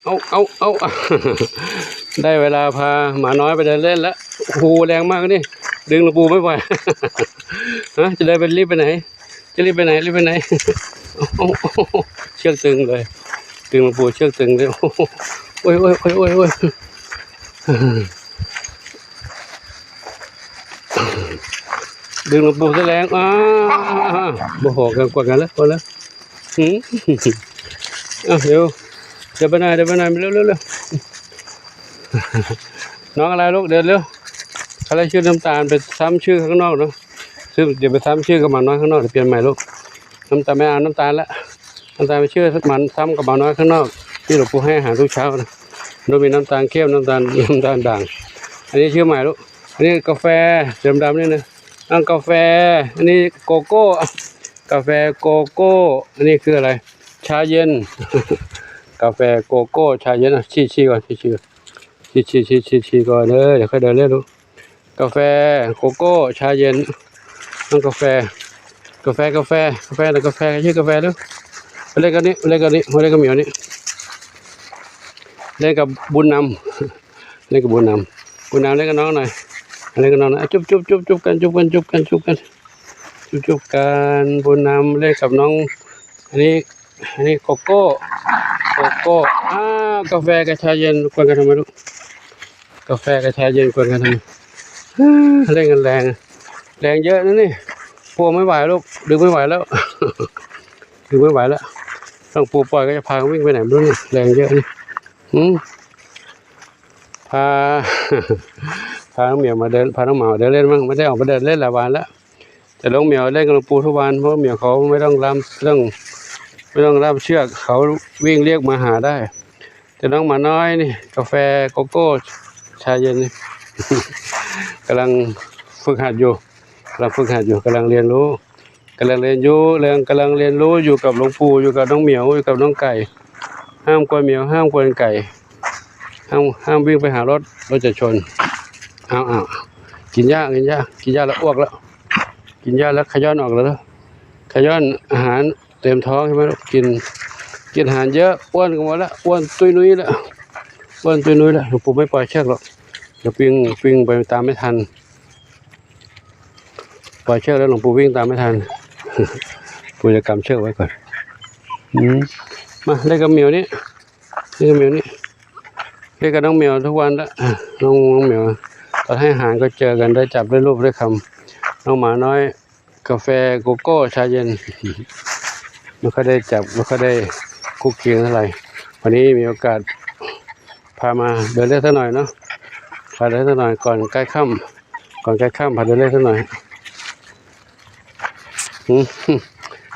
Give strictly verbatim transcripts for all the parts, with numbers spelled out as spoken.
เอาเอาเอา ได้เวลาพาหมาน้อยไปเดินเล่นแล้ว โอ้โห แรงมากนี่ ดึงหลวงปู่ไม่ไหว ฮะ จะเดินไปรีบไปไหน จะรีบไปไหน รีบไปไหน เอาเอาเอา เชือกตึงเลย ดึงหลวงปู่เชือกตึงเลย โอ้โห โอ้ยโอ้ยโอ้ยโอ้ยโอ้ย ดึงหลวงปู่ซะแรง อ้า บ่หอกกันกว่ากันแล้ว พอแล้ว หืม อ่ะ เดี๋ยว เดี๋ยวไปหน่อย เดี๋ยวไปหน่อย เร็วเร็วเร็ว น้องอะไรลูก เดินเร็ว อะไรชื่อน้ำตาล ไปซ้ำชื่อข้างนอกเนาะ ซึ่งเดี๋ยวไปซ้ำชื่อกับหมาน้อยข้างนอก เดี๋ยวเปลี่ยนใหม่ลูก น้ำตาลไม่เอา น้ำตาลละ น้ำตาลไปชื่อหมาซ้ำกับหมาน้อยข้างนอก ที่หลวงปู่ให้อาหารทุกเช้านะ โดยมีน้ำตาลเข้ม น้ำตาล น้ำตาลด่าง อันนี้ชื่อใหม่ลูก อันนี้กาแฟ สีดำๆ นี่นะ อันกาแฟ อันนี้โกโก้ กาแฟโกโก้ อันนี้คืออะไร ชาเย็น กาแฟโกโก้ ชาเย็น อ่ะ ชี้ๆ ก่อน ชี้ๆ ก่อน ชี้ๆ ชี้ๆ ชี้ๆ ก่อน เออ เดี๋ยวค่อยเดินเล่นลูก กาแฟ โกโก้ ชาเย็น น้องกาแฟ กาแฟ กาแฟ กาแฟ หรือกาแฟ ชื่อกาแฟลูก ไปเล่นกันนี่ เล่นกันนี่ มาเล่นกับเหมียวนี่ เล่นกับบุญนำ เล่นกับบุญนำ บุญนำเล่นกับน้องหน่อย เล่นกับน้องหน่อย จุ๊บจุ๊บจุ๊บจุ๊บกัน จุ๊บกัน จุ๊บกัน จุ๊บกัน จุ๊บจุ๊บกัน บุญนำเล่นกับน้อง อันนี้ อันนี้โกโก้ โกโก้ อ้าว กาแฟกับชาเย็นกวนกันทำไมลูก กาแฟกับชาเย็นกวนกันทำไม เล่นกันแรง แรงเยอะนะนี่ พวกไม่ไหวลูก ดึงไม่ไหวแล้ว ดึงไม่ไหวแล้ว ต้องปูปล่อยก็จะพากันวิ่งไปไหนไม่รู้นี่ แรงเยอะนี่ หืม พา พาน้องเหมียวมาเดิน พาน้องหมามาเดินเล่นมั่ง ไม่ได้ออกมาเดินเล่นหลายวันแล้ว แต่น้องเหมียวเล่นกับหลวงปู่ทุกวัน เพราะเหมียวเขาไม่ต้องล่าม เรื่อง ไม่ต้องล่ามเชือก เขาวิ่งเรียกมาหาได้ แต่น้องหมาน้อยนี่ กาแฟโกโก้ ชาเย็นนี่ กำลังฝึกหัดอยู่ กำลังฝึกหัดอยู่ กำลังเรียนรู้ กำลังเรียนรู้ เรื่อง กำลังเรียนรู้อยู่กับหลวงปู่ อยู่กับน้องเหมียว อยู่กับน้องไก่ ห้ามกวนเหมียว ห้ามกวนไก่ ห้าม ห้ามวิ่งไปหารถ รถจะชน เอาเอากินหญ้า กินหญ้า กินหญ้าแล้วอ้วกแล้ว กินหญ้าแล้วขย้อนออกแล้ว ขย้อนอาหารเต็มท้องใช่ไหมลูก กิน กินอาหารเยอะ อ้วนกันหมดแล้ว อ้วนตุ้ยนุ้ยแล้ว อ้วนตุ้ยนุ้ยแล้ว หลวงปู่ไม่ปล่อยเชือกหรอก เดี๋ยววิ่ง วิ่งไปตามไม่ทัน ปล่อยเชือกแล้วหลวงปู่วิ่งตามไม่ทัน ปู่จะกำเชือกไว้ก่อน อืม มาเล่นกับเหมียวนี่ เล่นกับเหมียวนี่ เล่นกับน้องเหมียวทุกวันละ อ่ะ น้อง น้องเหมียว ตอนให้อาหารก็เจอกัน ได้จับได้รูปได้คำ น้องหมาน้อย กาแฟโกโก้ชาเย็น ไม่ค่อยได้จับ ไม่ค่อยได้คุกคีเท่าไหร่ วันนี้มีโอกาส พามาเดินเล่นสักหน่อยเนาะ พาเดินสักหน่อยก่อนใกล้ค่ำ ก่อนใกล้ค่ำพาเดินเล่นสักหน่อย หืม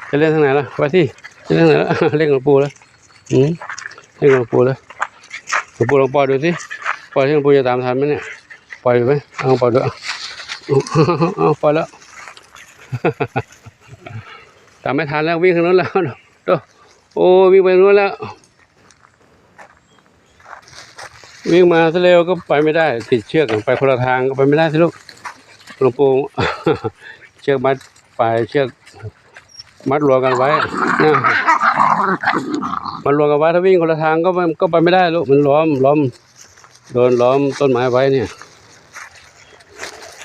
จะเล่นทางไหนล่ะ ไปที่ จะเล่นทางไหนล่ะ เล่นกับปู่แล้ว หืม เล่นกับปู่แล้ว หลวงปู่ลองปล่อยดูสิ ปล่อยที่หลวงปู่จะตามทันไหมเนี่ย ปล่อยดูไหม เอาปล่อยดู เอา เอา ปล่อยแล้ว ตามไม่ทันแล้ว วิ่งทางนู้นแล้ว โอ้ โอ้ วิ่งไปทางนู้นแล้ว วิ่งมาซะเร็วก็ไปไม่ได้ ติดเชือกไปคนละทางก็ไปไม่ได้สิลูก หลวงปู่ เชือกมัดปลายเชือก มัดรวมกันไว้นะ มัดรวมกันไว้ ถ้าวิ่งคนละทางก็มันก็ไปไม่ได้ลูก มันล้อม ล้อม โดนล้อมต้นไม้ไว้เนี่ย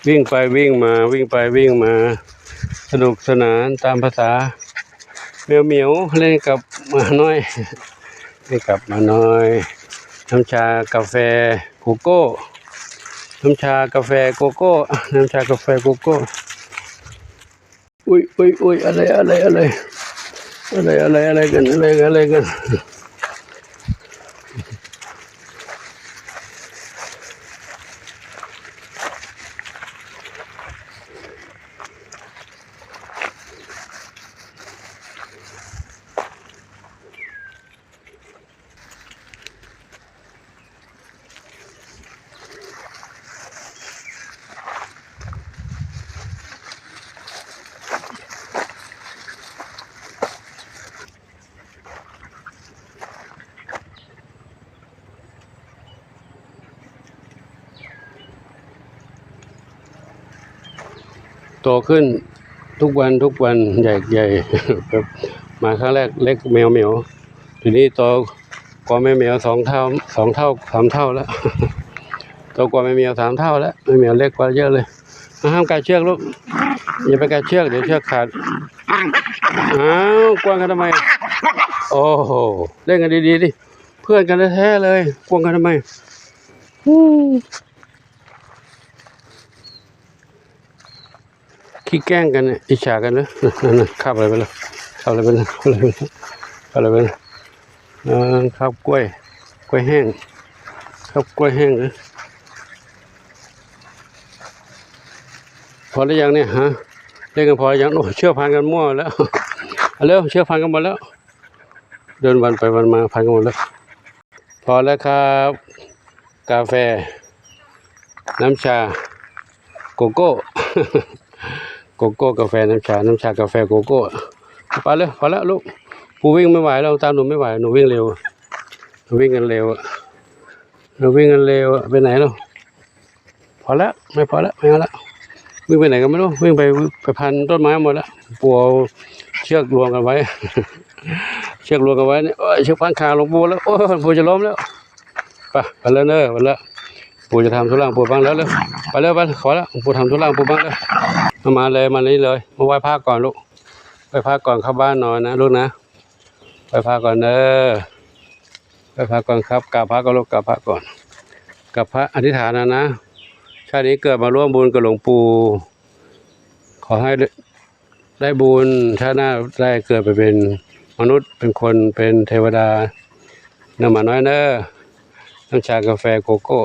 วิ่งไปวิ่งมา วิ่งไปวิ่งมา สนุกสนานตามภาษา เหมียวเหมียวเล่นกับหมาน้อย เล่นกับหมาน้อย น้ำชากาแฟโกโก้ น้ำชากาแฟโกโก้ น้ำชากาแฟโกโก้ อุ้ยอุ้ยอุ้ย อะไร อะไร อะไร อะไร อะไร อะไรกัน อะไรกัน อะไรกัน โตขึ้นทุกวันทุกวัน ใหญ่ใหญ่ แบบมาครั้งแรกเล็กแมวเหมียว ทีนี้โต กว่าแม่เหมียวสองเท่า สองเท่า สามเท่าแล้ว โตกว่าแม่เหมียวสามเท่าแล้ว แม่เหมียวเล็กกว่าเยอะเลย ห้ามกัดเชือกลูก อย่าไปกัดเชือก เดี๋ยวเชือกขาด อ้าว กวนกันทำไม โอ้โห เล่นกันดีๆดิ เพื่อนกันแท้ๆเลย กวนกันทำไม ฮู้ ขี้แกล้งกันเนี่ย อิจฉากันเนอะ นั่นๆ คาบอะไรไปเลย คาบอะไรไปเลย คาบอะไรไปเลย คาบอะไรไปเลย เออ คาบกล้วย กล้วยแห้ง คาบกล้วยแห้งเลย พอหรือยังเนี่ยฮะ เล่นกันพอหรือยัง โอ้ เชือกพันกันมั่วแล้ว เอาเร็ว เชือกพันกันหมดแล้ว เดินวันไปวันมาพันกันหมดแล้ว พอแล้วครับ กาแฟ น้ำชา โกโก้ โกโก้ กาแฟ น้ำชา น้ำชา กาแฟ โกโก้ ไปเลย พอแล้วลูก ปูวิ่งไม่ไหวแล้ว ตามหนูไม่ไหว หนูวิ่งเร็ว หนูวิ่งกันเร็วอะ หนูวิ่งกันเร็วอะ ไปไหนลูก พอแล้ว ไม่พอแล้ว ไม่เอาแล้ว วิ่งไปไหนก็ไม่รู้ วิ่งไป ไปพันต้นไม้หมดแล้ว ปูเอาเชือกลวงกันไว้ เชือกลวงกันไว้เนี่ย โอ้ย เชือกพันขาหลวงปู่แล้ว โอ้ย หลวงปู่จะล้มแล้ว ไป ไปแล้วเนอะ ไปแล้ว ปู่จะทำธุระปู่บ้างแล้วเร็ว ไปเร็ว ไป ขอแล้ว ปู่ทำธุระปู่บ้างแล้ว เอามาเลย มานี่เลย มาไหว้พระก่อนลูก ไหว้พระก่อนเข้าบ้านนอนนะลูกนะ ไหว้พระก่อนเนอะ ไหว้พระก่อนครับ กราบพระก่อนลูก กราบพระก่อน กราบพระ อธิษฐานนะนะ ชาตินี้เกิดมาร่วมบุญกับหลวงปู่ ขอให้ได้บุญ ชาติหน้าได้เกิดไปเป็นมนุษย์ เป็นคน เป็นเทวดา เนอะหมาน้อยเนอะ น้ำชากาแฟโกโก้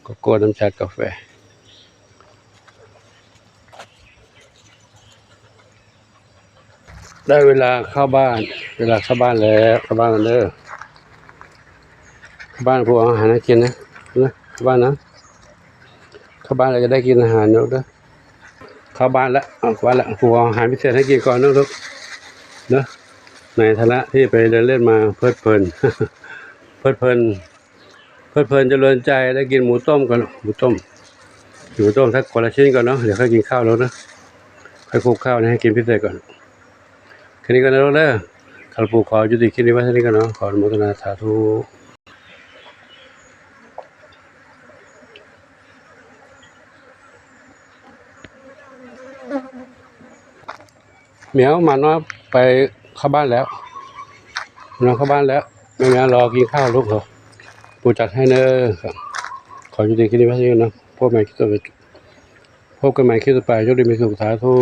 โกโก้ น้ำชากาแฟ ได้เวลาเข้าบ้าน เวลาเข้าบ้านแล้ว เข้าบ้านกันเด้อ เข้าบ้าน ปู่เอาอาหารให้กินนะ นะ เข้าบ้านนะ เข้าบ้านเราจะได้กินอาหารเนอะเด้อ เข้าบ้านแล้ว เอาเข้าบ้านแล้ว ปู่เอาอาหารพิเศษให้กินก่อนนะลูก เนอะ ในฐานะที่ไปเดินเล่นมาเพลิดเพลิน เพลิดเพลิน เพลิดเพลินเจริญใจ ได้กินหมูต้มก่อน หมูต้ม หมูต้มสักคนละชิ้นก่อนเนาะ เดี๋ยวค่อยกินข้าวแล้วนะ ค่อยคลุกข้าวนะ ให้กินพิเศษก่อน แค่นี้ก่อนนะลูกเด้อ ครับ ปู่ขอยุติคลิปนี้ไว้เท่านี้ก่อนเนาะ ขออนุโมทนาสาธุ เหมียว หมาน้อยไปเข้าบ้านแล้ว หมาน้อยเข้าบ้านแล้ว แม่เหมียวรอกินข้าวลูกเหรอ ปู่จัดให้เนอะ ครับ ขอยุติคลิปนี้ไว้เท่านี้ก่อนนะ พบใหม่คลิปต่อไป พบกันใหม่คลิปต่อไป โชคดีมีสุข สาธุ